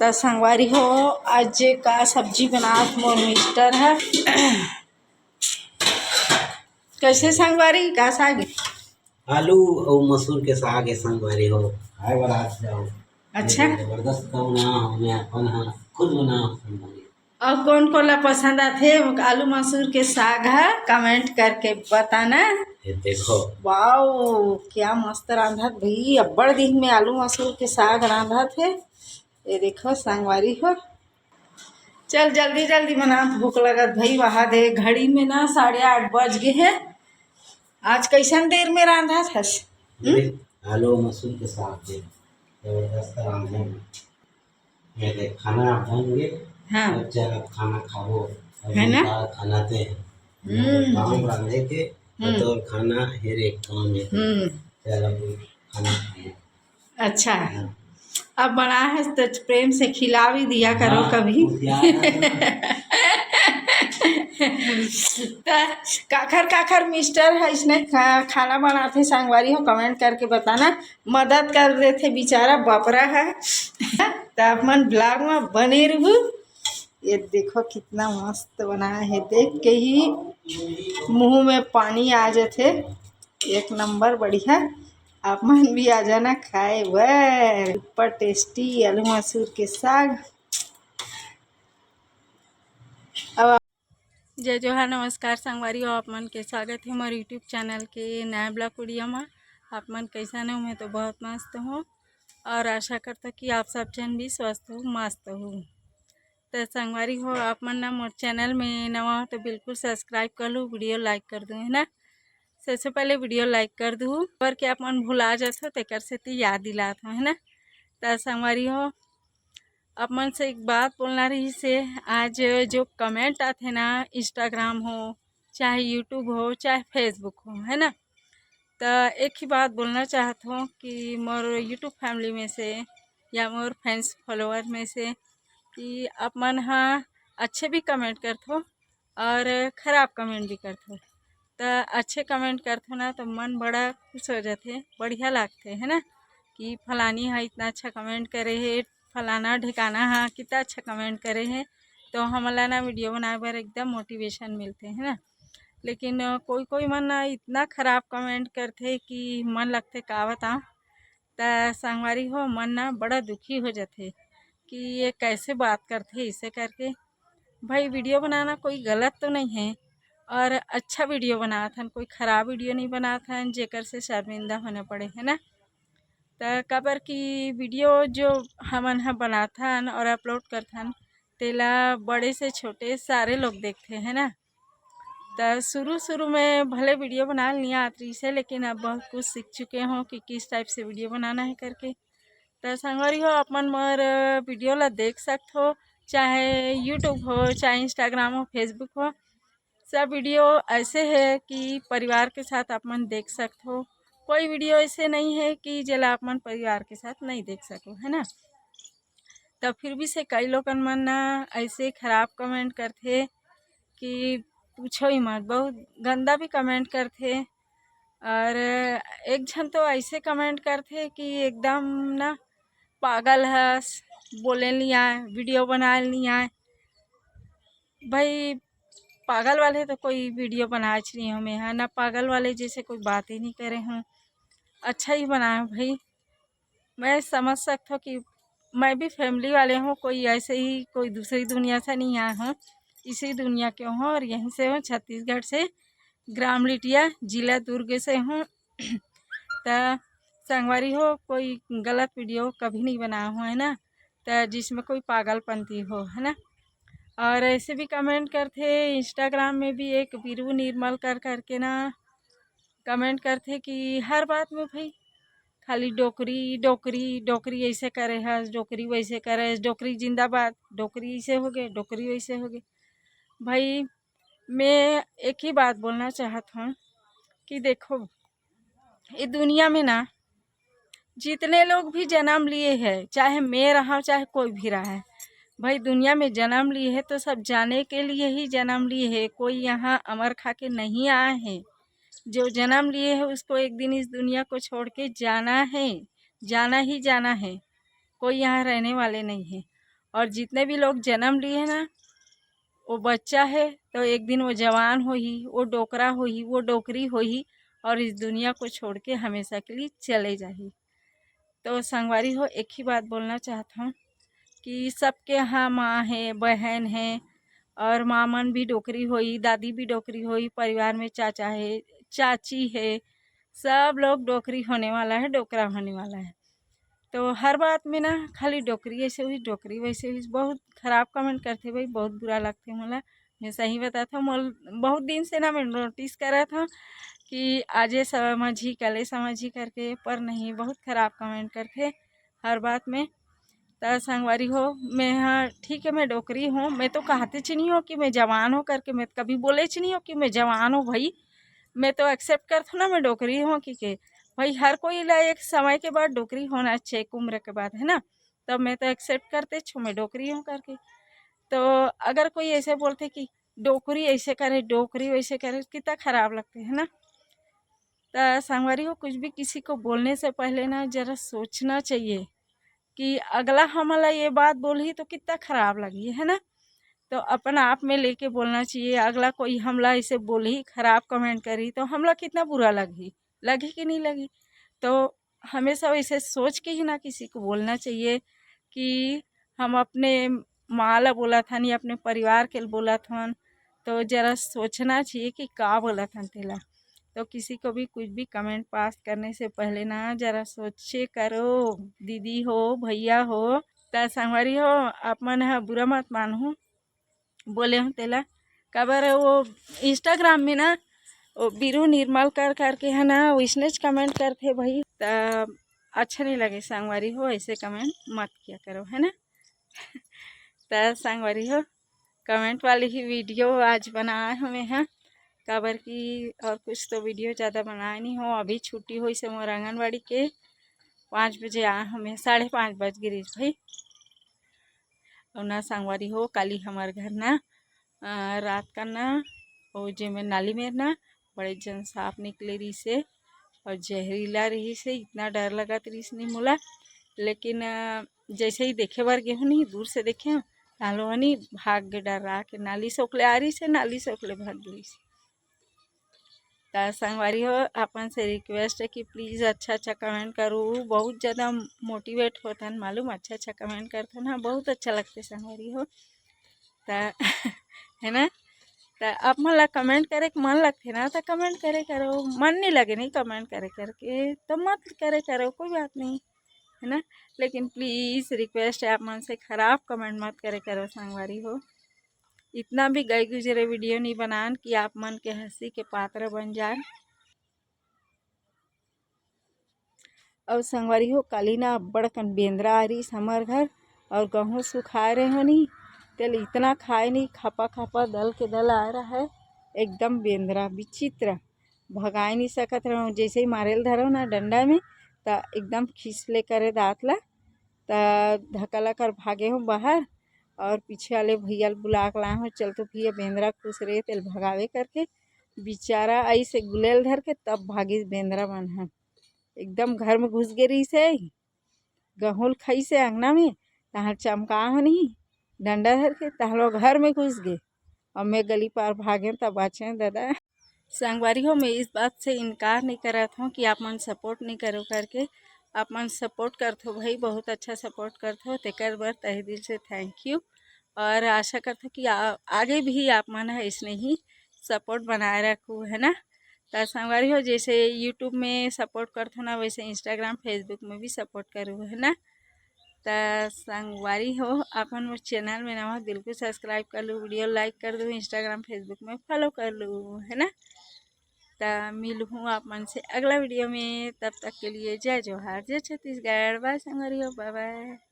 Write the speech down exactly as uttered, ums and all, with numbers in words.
त संगवारी हो, आज का सब्जी बनात मोर मिस्टर ह। कैसे संगवारी, का साग? आलू अउ मसूर के साग हे संगवारी हो, खाए बर आ जाओ। अच्छा। जबरदस्त बनाओ, मैं अपन ह खुद बनाओ संगवारी। अउ कोन कोन ला पसंद आथे आलू मसूर के साग ह, कमेंट करके बताना। ये देखो। वाओ, क्या मस्त रांधत भाई, अब्बड़ दिन में आलू मसूर के साग रांधत हे। ये देखो संगवारी हो, चल जल्दी जल्दी बना, भूख लगत भाई। वहा दे घड़ी में ना साढ़े आठ बज गे हे। आज कैसन देर में रांधत हस? हम्म? ये आलू मसूर के साग दे, जबरदस्त रांधे। ये देख, खाना बन गे। हाँ। अब चल, अब खाना खाबो। अब है ना? हम खाना ते हैं। हम्म। काम रांधे के, हम्म। तो खाना हेरे काम हे। हम्म। चल, अब खाना खाबो। अच्छा। हाँ। अब बना है तो प्रेम से खिला भी दिया करो हाँ, कभी। कुछ याद है। त काखर काखर मिस्टर ह इसने खा-, खाना बनाथे संगवारी हो, कमेंट करके बताना। मदद कर देथे बेचारा बपरा ह। त आप मन ब्लॉग में बने रहू। ये देखो कितना मस्त बनाए हे, देख के ही मुंह में पानी आ जाथे। एक नंबर बढ़िया, आप मन भी आ जाना खाए बर। सुपर टेस्टी आलू मसूर के साग। अब जय जोहार, नमस्कार संगवारी हो, आप मन के स्वागत हे मोर YouTube चैनल के नया ब्लॉग वीडियो मा। आप मन कैसन हो? मैं तो बहुत मस्त हूँ और आशा करता कि आप सब जन भी स्वस्थ हो, मस्त हो। तो संगवारी हो, आप मन ना मोर चैनल में नवा हो तो बिल्कुल सब्सक्राइब कर लू, वीडियो लाइक कर दू, है ना। सबसे पहले वीडियो लाइक कर दू, पर के आप मन भुला जात हो, तेकर सेती याद दिलात हो, है ना। तो संगवारी हो, आप मन से एक बात बोलना रहिस हे, आज जो कमेंट आथे ना, Instagram हो, चाहे YouTube हो, चाहे Facebook हो, है ना, त एक ही बात बोलना चाहत हूँ कि मोर YouTube फैमिली में से या मोर फैंस फॉलोअर में से कि आप मन ह अच्छे भी कमेंट करथो और खराब कमेंट भी करथो। त अच्छे कमेंट करथो ना, तो मन बड़ा खुश हो जाथे, बढ़िया लागथे, है ना, कि फलानी ह इतना अच्छा कमेंट करे हे, फलाना ढिकाना ह कितना अच्छा कमेंट करे हे, तो हमन ला ना वीडियो बनाए बर एकदम मोटिवेशन मिलथे, है ना। लेकिन अ, कोई कोई मन ना इतना खराब कमेंट करथे कि मन लगथे का बताओ। त संगवारी हो, मन ना बड़ा दुखी हो जाथे कि ये कैसे बात करथे इसे करके। भाई, वीडियो बनाना कोई गलत तो नहीं है, और अच्छा वीडियो बनात हन, कोई खराब वीडियो नहीं बनात हन जेकर से शर्मिंदा होना पड़े, है ना। त काबर कि वीडियो जो हमन ह बनाथन और अपलोड करथन, तेला बड़े से छोटे सारे लोग देखथे, है ना। त शुरू शुरू में भले वीडियो बनाए ल नहीं आत रहिस हे, लेकिन अब बहुत कुछ सीख चुके हो कि किस टाइप से वीडियो बनाना है करके। त संगवारी हो, आप मन मोर वीडियो ला देख सकत हो, चाहे YouTube हो, चाहे Instagram हो, Facebook हो, सब वीडियो ऐसे है कि परिवार के साथ आप मन देख सकत हो। कोई वीडियो ऐसे नहीं है कि जेला आप मन परिवार के साथ नहीं देख सको, है ना। तब फिर भी से कई लोगन मन ना ऐसे खराब कमेंट करथे कि पूछो ही मत, बहुत गंदा भी कमेंट करथे। और एक झन तो ऐसे कमेंट करथे कि एकदम ना पागल हस, बोले नहीं आए, वीडियो बनाए नहीं आए। भाई, पागल वाले तो कोई वीडियो बनाए नहीं हूँ मैं, है ना, पागल वाले जैसे कोई बात ही नहीं करे हूँ, अच्छा ही बनाए हूँ भाई। मैं समझ सकता हूँ कि मैं भी फैमिली वाले हूँ, कोई ऐसे ही कोई दूसरी दुनिया से नहीं आया हूँ, इसी दुनिया के हूँ और यहीं से हूँ, छत्तीसगढ़ से, ग्राम लिटिया, जिला दुर्ग से हूँ। त संगवारी हो, कोई गलत वीडियो कभी नहीं बनाया हूँ, है ना, त जिसमें कोई पागलपंती हो, है ना। और ऐसे भी कमेंट करथे, Instagram में भी एक बीरू निर्मल कर करके ना कमेंट करथे कि हर बात में भाई खाली डोकरी, डोकरी, डोकरी ऐसे करे हस, डोकरी वैसे करे हस, डोकरी जिंदाबाद, डोकरी ऐसे हो गए, डोकरी वैसे हो गए। भाई, मैं एक ही बात बोलना चाहत हूँ कि देखो, ये दुनिया में ना जितने लोग भी जन्म लिए हैं, चाहे मैं रहा, चाहे कोई भी रहा है, भाई, दुनिया में जन्म लिए है तो सब जाने के लिए ही जन्म लिए है। कोई यहाँ अमर खा के नहीं आए हैं। जो जन्म लिए है उसको एक दिन इस दुनिया को छोड़ के जाना है, जाना ही जाना है। कोई यहाँ रहने वाले नहीं है। और जितने भी लोग जन्म लिए हैं ना, वो बच्चा है तो एक दिन वो जवान होही, वो डोकरा होही, वो डोकरी होही और इस दुनिया को छोड़ के हमेशा के लिए चले जाही। तो संगवारी हो, एक ही बात बोलना चाहत हूँ कि सबके यहाँ माँ है, बहन है और माँ मन भी डोकरी होही, दादी भी डोकरी होही, परिवार में चाचा है, चाची है, सब लोग डोकरी होने वाला है, डोकरा होने वाला है। तो हर बात में ना खाली डोकरी ऐसे हुई, डोकरी वैसे हुई, बहुत खराब कमेंट करथे भाई, बहुत बुरा लगथे मोला। मैं सही बताथव, मोल बहुत दिन से ना मैं नोटिस करत हव कि आजे समझी, कले समझी करके, पर नहीं, बहुत खराब कमेंट करथे हर बात में। त संगवारी हो, मैं ह ठीक है, मैं डोकरी हूँ, मैं तो कहतेच नहीं हूँ कि मैं जवान हूँ करके, मैं कभी बोलेच नहीं हूँ कि मैं जवान हूँ भाई। मैं तो एक्सेप्ट करथव ना मैं डोकरी हूँ कि के भाई, हर कोई ला एक समय के बाद डोकरी होना चाहिए, एक उम्र के बाद, है ना। तब मैं तो एक्सेप्ट करतेच हूँ मैं डोकरी हूँ करके। तो अगर कोई ऐसे बोलथे कि डोकरी ऐसे करे, डोकरी वैसे करे, कितना खराब लगथे, है ना। त संगवारी हो, कुछ भी किसी को बोलने से पहले ना जरा सोचना चाहिए कि अगला हमला ये बात बोलही तो कितना खराब लगही, है ना। तो अपन आप में लेके बोलना चाहिए। अगला कोई हमला ऐसे बोलही, खराब कमेंट करही, तो हमला कितना बुरा लगही, लगही कि नहीं लगही। तो हमेशा वैसे सोच के ही ना किसी को बोलना चाहिए कि हम अपने माँ ला बोलत हन या अपने परिवार के बोलत हन, तो जरा सोचना चाहिए कि का बोलत हन तेला। तो किसी को भी कुछ भी कमेंट पास करने से पहले ना जरा सोचे करो, दीदी हो, भैया हो। त संगवारी हो, आप मन ह बुरा मत मानहू, बोले हूँ तेला, काबर वो इंस्टाग्राम में ना वो बीरू निर्मल कर करके है ना, वैसनेच कमेंट करथे भाई, त अच्छा नहीं लगे संगवारी हो, ऐसे कमेंट मत किया करो, है ना। त संगवारी हो, कमेंट वाली ही वीडियो आज बनाए हवे हैं, काबर कि और कुछ तो वीडियो ज़्यादा बनाए नहीं हो। अभी छुट्टी होइस हे मोर आंगनबाड़ी के, पाँच बजे आए हवे, साढ़े पाँच बज गे रहिस भाई। और ना संगवारी हो, काली हमर घर ना, अ, रात का ना, वो जेमे नाली मेर ना बड़े जन सांप निकले रहिस हे और जहरीला रहिस हे, इतना डर लगत रहिस नहीं मोला। लेकिन, अ, जैसे ही देखे बर गेहूँ नहीं, दूर से देखे, तालो हनी भाग गे डर्रा के, नाली से ओकले आ रहिस हे, नाली से ओकले भाग गे रहिस हे। त संगवारी हो, अपन से रिक्वेस्ट है कि प्लीज अच्छा अच्छा कमेंट करो, बहुत ज़्यादा मोटिवेट होथन मालूम, अच्छा अच्छा कमेंट करथन, हाँ, बहुत अच्छा लगथे संगवारी हो। त है ना, त आप मन ला कमेंट करे के मन लगथे ना, त कमेंट करे करो, मन नहीं लगे नहीं कमेंट करे करके, तो मत करे करो, कोई बात नहीं, है ना। लेकिन प्लीज रिक्वेस्ट है आप मन से, खराब कमेंट मत करे करो संगवारी हो। इतना भी गई गुजरे वीडियो नहीं बनान कि आप मन के हंसी के पात्र बन जाए। और संगवारी हो, काली ना अब्बड़ कन बेंदरा आ रहिस हमर घर और गहूँ सुखाए रहे हो नहीं, तेल इतना खाए नहीं, खपा खपा दल के दल आ रहा है, एकदम बेंदरा विचित्र, भगाए नहीं सकत रहो। जैसे ही मारे ल धरो ना डंडा में, त एकदम खिसले करे दांत ला, त धकला कर भागे हो बाहर। और पीछे वाले भैया ल बुला के लाए हो, चल तो भैया बेंदरा खुश रहे, तेल भगावे करके। बेचारा ऐसे गुलेल धर के तब भागिस बेंदरा मन ह, एकदम घर में घुस गे रहिस हे, गहूँ ल खाइस हे अंगना में, तहाँ चमका हो नहीं डंडा धर के, तहाँ लोग घर में घुस गे। और मैं गली पार भागे तब बाचे दादा। संगवारी हो, मैं इस बात से इनकार नहीं करत हूँ कि आप मन सपोर्ट नहीं करो करके, आप मन सपोर्ट करथो भाई, बहुत अच्छा सपोर्ट करथो, तेकर बर तहे दिल से थैंक यू। और आशा करथो कि आ, आगे भी आप मन ह इसने ही सपोर्ट बनाए रखू, है ना। त संगवारी हो, जैसे यूट्यूब में सपोर्ट करथो ना, वैसे इंस्टाग्राम, फेसबुक में भी सपोर्ट करू, है ना। त संगवारी हो, अपन मोर चैनल में नवा, बिल्कुल सब्सक्राइब कर लू, वीडियो लाइक कर दू, इंस्टाग्राम, फेसबुक में फॉलो कर लू, है ना। त मिलहूँ आप मन से अगला वीडियो में, तब तक के लिए जय जोहार, जय छत्तीसगढ़, बाय संगवारी हो, बाय बाय।